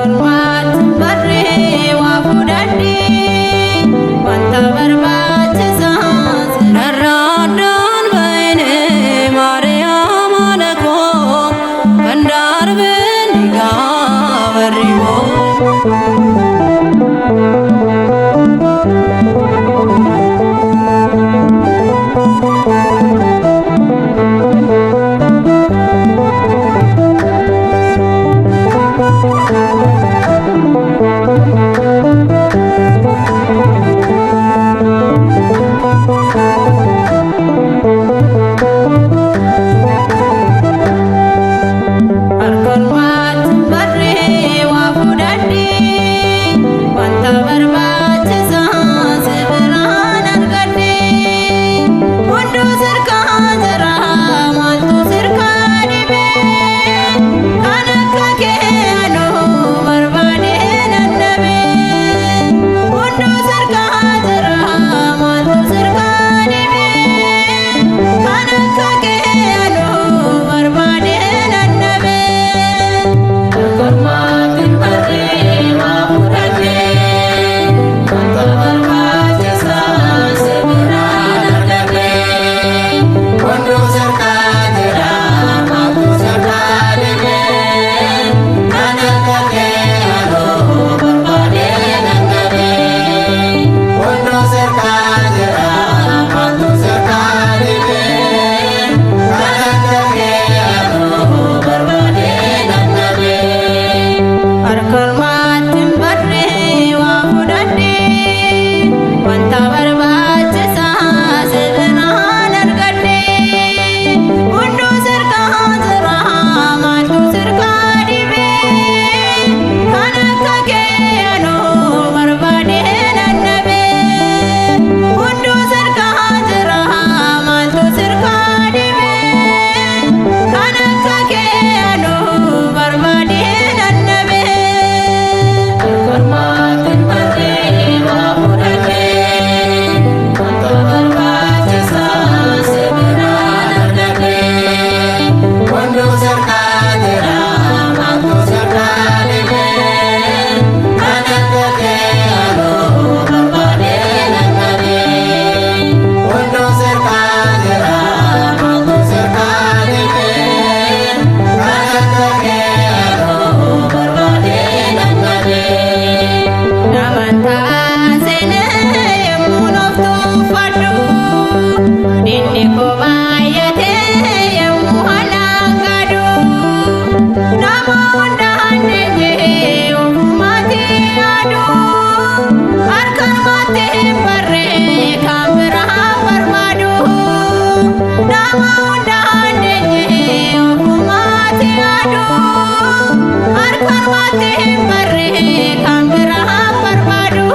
Harka barree waa fudhadhee wanta barbaachisaa. Narraadhaan bahinee Maariyaam haadha koo kan darbee ni gaafarri koo. Harka barree waa fudhadhee wanta barbaachisaa si biraan argadhee hunduu sirkaa jira maaltu sirkaa dhibee kan akka kee anuu barbaadee nannabee hunduu sirkaa jira maaltu sirkaa dhibee kan akka kee anuu barbaadee nannabee. Harka barree waa fudhadhee wanta barbaachisaa si biraan argadhee hunduu sirkaa jira maaltu sirkaa dhibee kan akka kee anuu barbaadee nannabee hunduu sirkaa jira maaltu sirkaa dhibee kan akka kee anuu barbaadee nannabee. Harka barree waa fudhadhee wanta barbaachisaa si biraan argadhee hunduu sirkaa jira maaltu sirkaa dhibee kan akka kee anuu barbaadee nannabee hunduu sirkaa jira maaltu sirkaa dhibee kan akka kee anuu barbaadee nannabee. Harka barree waa fudhadhee wanta barbaachisaa si biraan argadhee hunduu sirkaa jira maaltu sirkaa dhibee kan akka kee anuu barbaadee nannabee hunduu sirkaa jira maaltu sirkaa dhibee kan akka kee anuu barbaadee nannabee. Namantaa seenee yemmuu nooftuuffadhu dinni koo baay'atee yemmuu halaan gadu nama hunda handeenyee ofumaatti yaadu harka namaatti hin barree kan biraa barbaadu nama hunda handeenyee ofumaatti yaadu harka namaatti hin barree kan biraa barbaadu.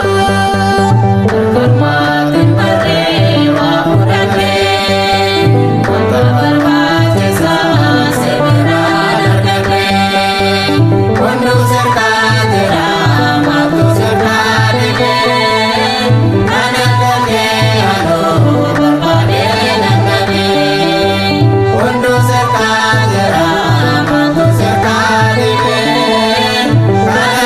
Harka barree waa fudhadhee wanta barbaachisaa si biraan argadhee hunduu sirkaa jira maaltu sirkaa dhibee kan akka kee anuu barbaadee nannabee hunduu sirkaa jira maaltu sirkaa dhibee kan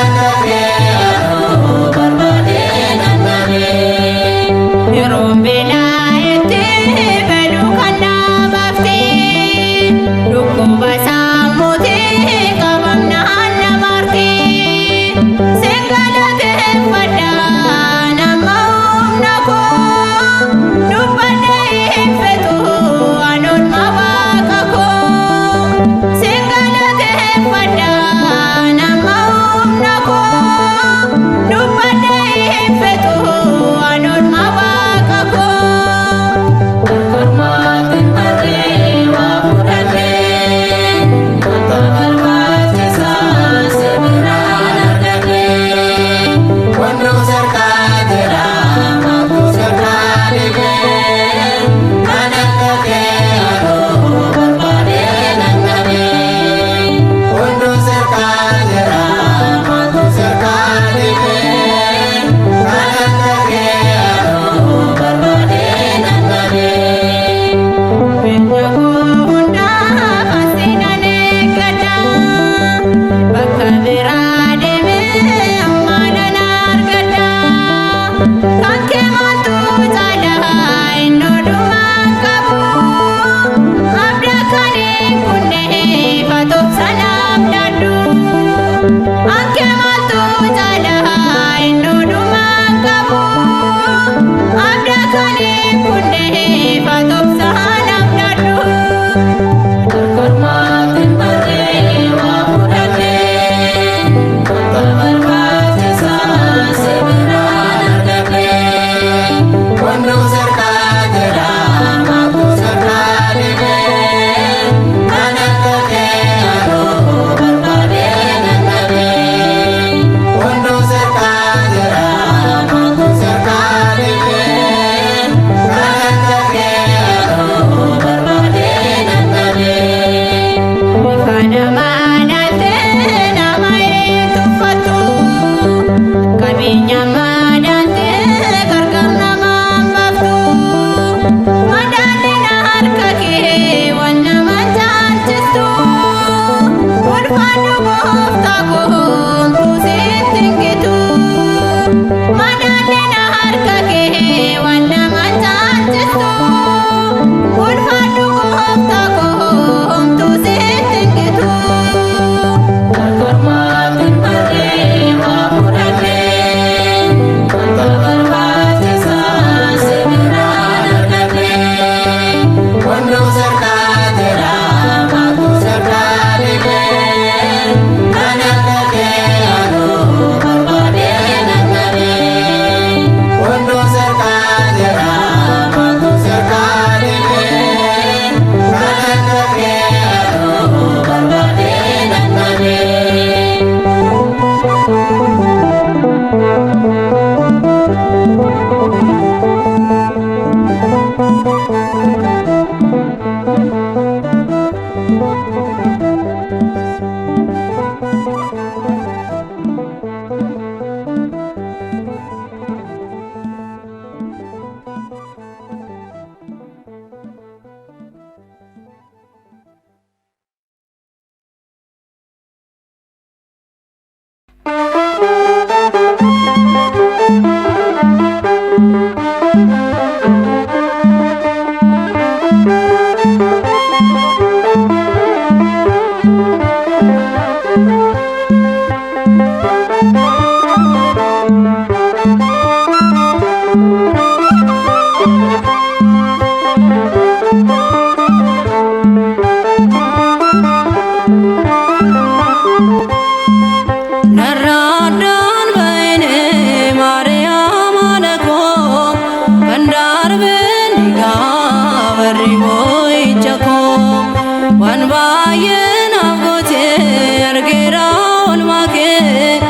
oolmaa kee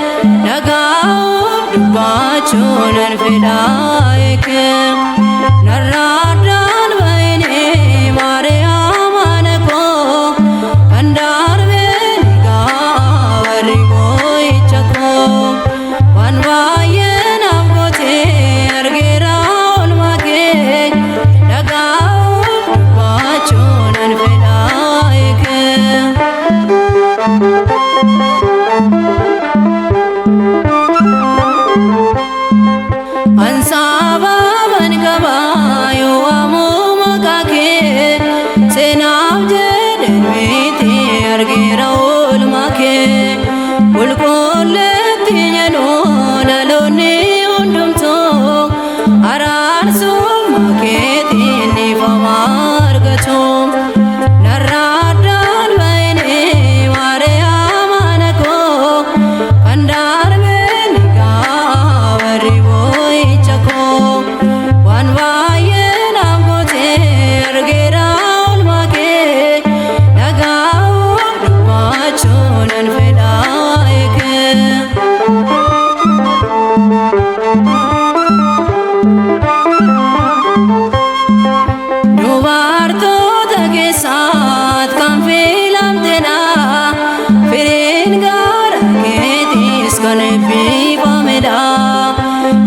dhagahuuf dubbachuu nan fedhaa eekee narraa addaan ba'inee Maariyaam haadha koo kan darbee ni ga'a warri boo'icha koo waan baay'ee naaf gootee argeera oolmaa kee dhagahuuf dubbachuu nan fedhaa eekee. Ansaababan qabaa yoo waamuu maqaa kee seenaaf jedheen miti argeera oolmaa kee qulqulleetti jedhu dhaloonni hundumtuu araarsummaa keetiin dhiifama argatu. Narraa addaan ba'inee Maariyaam haadha koo kan darbee ni ga'a warri boo'icha koo waan baay'ee naaf gootee argeera oolmaa kee dhagahuuf dubbachuu nan fedhaa eekee. Dubartoota keessaat kan filamtedha. Firiin garaa keetiis kan eebbifamedha.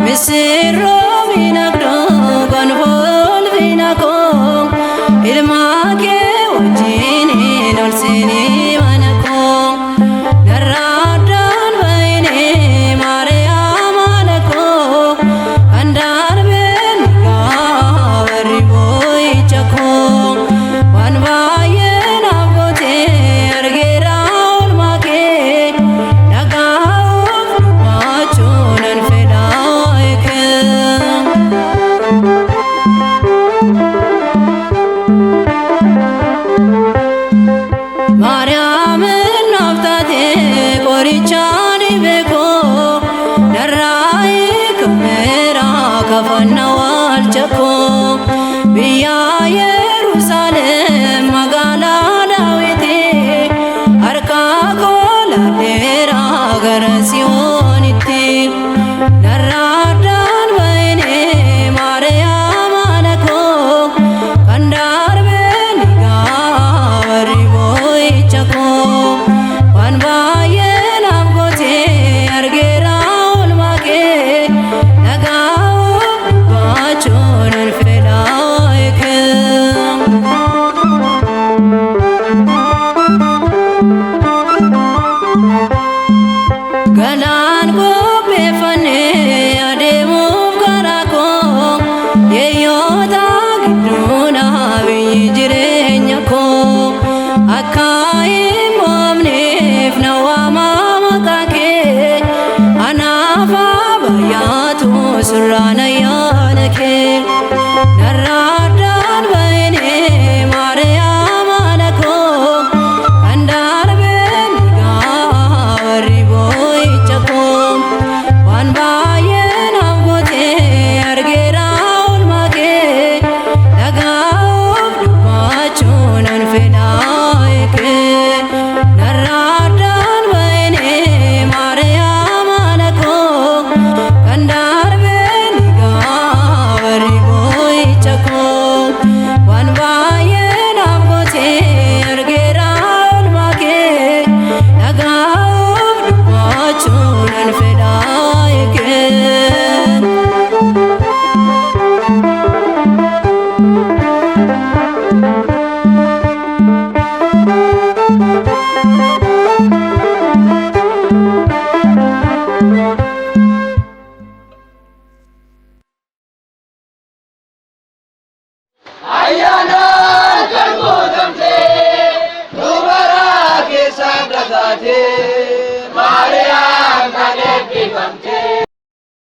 Misirroo miidhagduu kan ulfina koo ilma kee wajjiniin ol seenii mana koo. Narraa addaan ba'inee Maariyaam haadha koo kan darbee ni ga'a warri boo'icha koo waan baay'ee naaf gootee argeera oolmaa kee dhagahuuf dubbachuu nan fedhaa eekee. Maariyaam naaf taatee qoricha dhibee koo narraa hiikameera kafana waalcha koo biyya Yerusaalem magaalaa Daawiti harka koo laadheera gara Siyoonitti narraa addaan ba'inee Maariyaam haadha koo kan darbee ni ga'a warri boo'icha koo waan baay'ee naaf gootee argeera oolmaa kee dhagahuuf dubbachuu nan fedhaa eekee. Galaan qopheeffannee adeemuuf karaa koo yeeyyoota gidduudha biyyi jireenya koo akka hin mo'amneef na waamaa maqaa kee anaaf baay'atu surraan ayyaana kee narraa addaan ba'inee Maariyaam haadha koo kan darbee ni ga'a warri boo'icha koo waan baay'ee naaf gootee argeera oolmaa kee dhagahuuf dubbachuu nan fedhaa eekee narraa addaan ba'inee Maariyaam haadha koo kan darbee ni ga'a warri boo'icha koo waan baay'ee naaf gootee argeera oolmaa kee dhagahuuf dubbachuu nan fedhaa eekee. Ayyaanaan kan guutamte dubara keessa dhagaate Maariyaam kan eebbifamte.